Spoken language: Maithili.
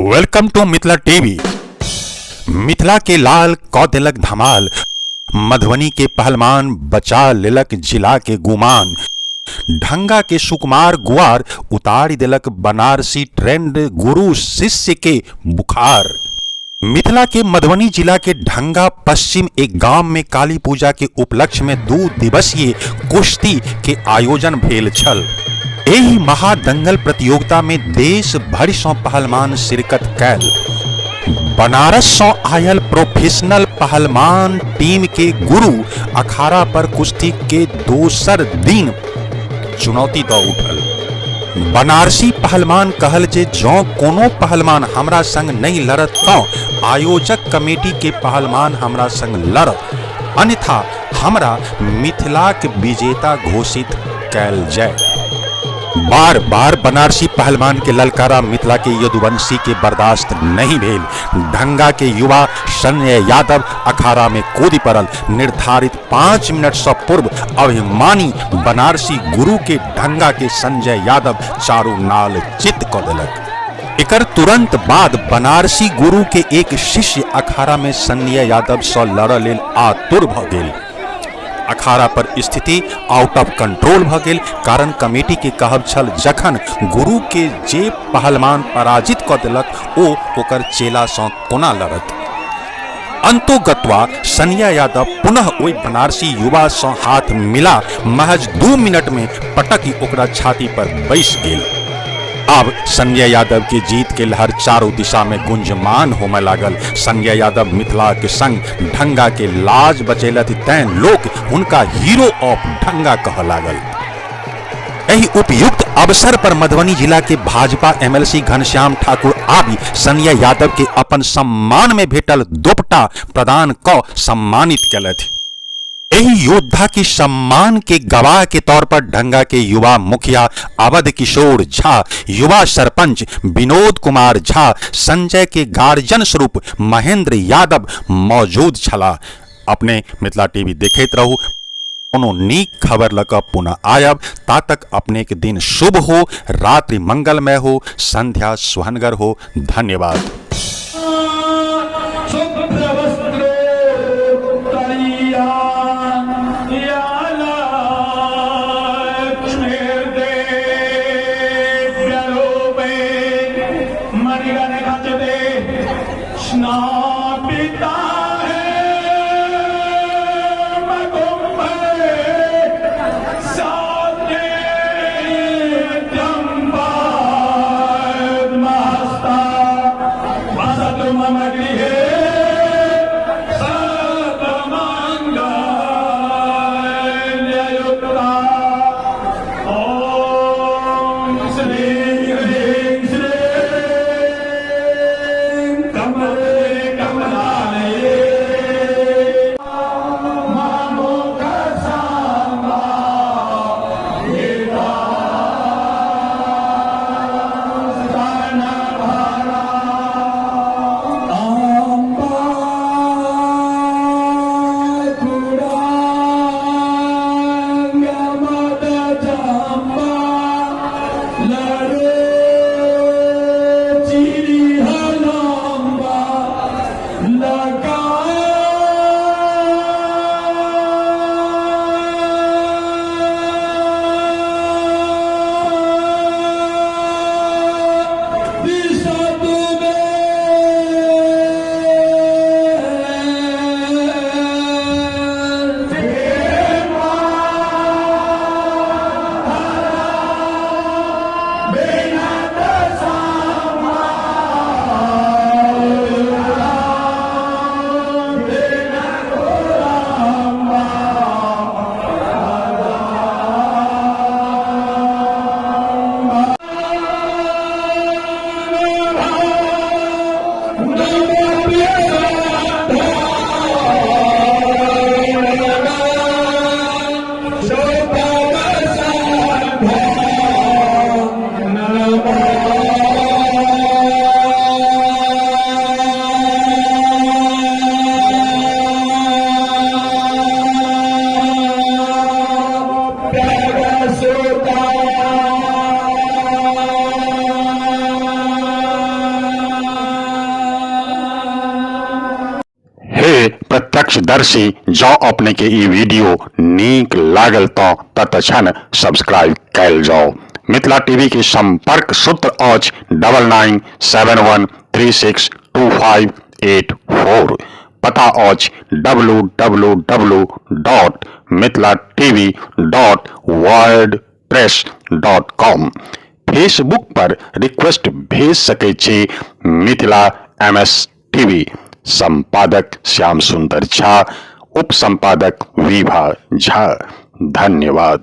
Welcome to Mithila TV. Mithila के लाल क देलक धमाल, मधुबनी के पहलवान बचा लेलक जिला के गुमान, ढंगा के सुकुमार गुआर उतारि देलक बनारसी ट्रेंड गुरु शिष्य के बुखार। मिथिला के मधुबनी जिला के ढंगा पश्चिम एक गाम में काली पूजा के उपलक्ष्य में 2 दिवसीय कुश्ती के आयोजन भेल छल। एहि महादंगल प्रतियोगिता में देश भरि सँ पहलवान शिरकत कैल। बनारस सँ आयल प्रोफेशनल पहलवान टीम के गुरु अखाड़ा पर कुश्ती के दोसर दिन चुनौती दऽ उठल। बनारसी पहलवान कहल जे जँ कोनो पहलवान हमरा संग नहि लड़त तँ आयोजक कमेटी के पहलवान हमरा संग लड़त, अन्यथा हमरा मिथिलाक विजेता घोषित कैल जाय। बार बार बनारसी पहलवान के ललकारा मिथिला के यदुवंशी के बर्दाश्त नहीं भेल। ढंगा के युवा संजय यादव अखाड़ा में कूदि पड़ल। निर्धारित 5 मिनट सँ पूर्व अभिमानी बनारसी गुरु के ढंगा के संजय यादव चारू नाल चित क देलक। एकर तुरंत बाद बनारसी गुरु के एक शिष्य अखाड़ा में संजय यादव सँ लड़ऽ लेल आतुर भ गेल। अखाड़ा पर स्थिति आउट ऑफ कंट्रोल भ गेल, कारण कमेटी के कहब छल जखन गुरु के जे पहलवान पराजित क देलक ओ ओकर चेला सँ कोना लड़त। अंतोगत्वा सनिया यादव पुनः ओहि बनारसी युवा सँ हाथ मिला महज 2 मिनट में पटकि ओकरा छाती पर बैस गेल। अब संजय यादव के जीत के लहर चारों दिशा में गुंजमान होमय लागल। संजय यादव मिथिला के संग ढंगा के लाज बचेलथि, तैं लोक हुनका हीरो ऑफ ढंगा कहऽ लागल। एहि उपयुक्त अवसर पर मधुबनी जिला के भाजपा एमएलसी घनश्याम ठाकुर आबि संजय यादव के अपन सम्मान में भेटल दोपटा प्रदान क सम्मानित केलथि। एहि योद्धा के सम्मान के गवाह के तौर पर ढंगा के युवा मुखिया अवध किशोर झा, युवा सरपंच विनोद कुमार झा, संजय के गार्जियन स्वरूप महेंद्र यादव मौजूद छलाह। अपने मिथिला टीवी देखैत रहू, कोनो नीक खबर लऽ कऽ पुनः आयब। ता तक अपने के दिन शुभ हो, रात्रि मंगलमय हो, संध्या सुहनगर हो। धन्यवाद। प्रत्यक्षदर्शी। जँ अपने के ई वीडियो नीक लागल तऽ तत्क्षण सब्सक्राइब कयल जाउ। मिथिला टीवी के संपर्क सूत्र अछि 9971362584। पता अछि www.mithilatv.wordpress.com। Facebook पर रिक्वेस्ट भेज सकै छी मिथिला एम एस टीवी। संपादक श्याम सुंदर झा, उप संपादक विभा झा। धन्यवाद।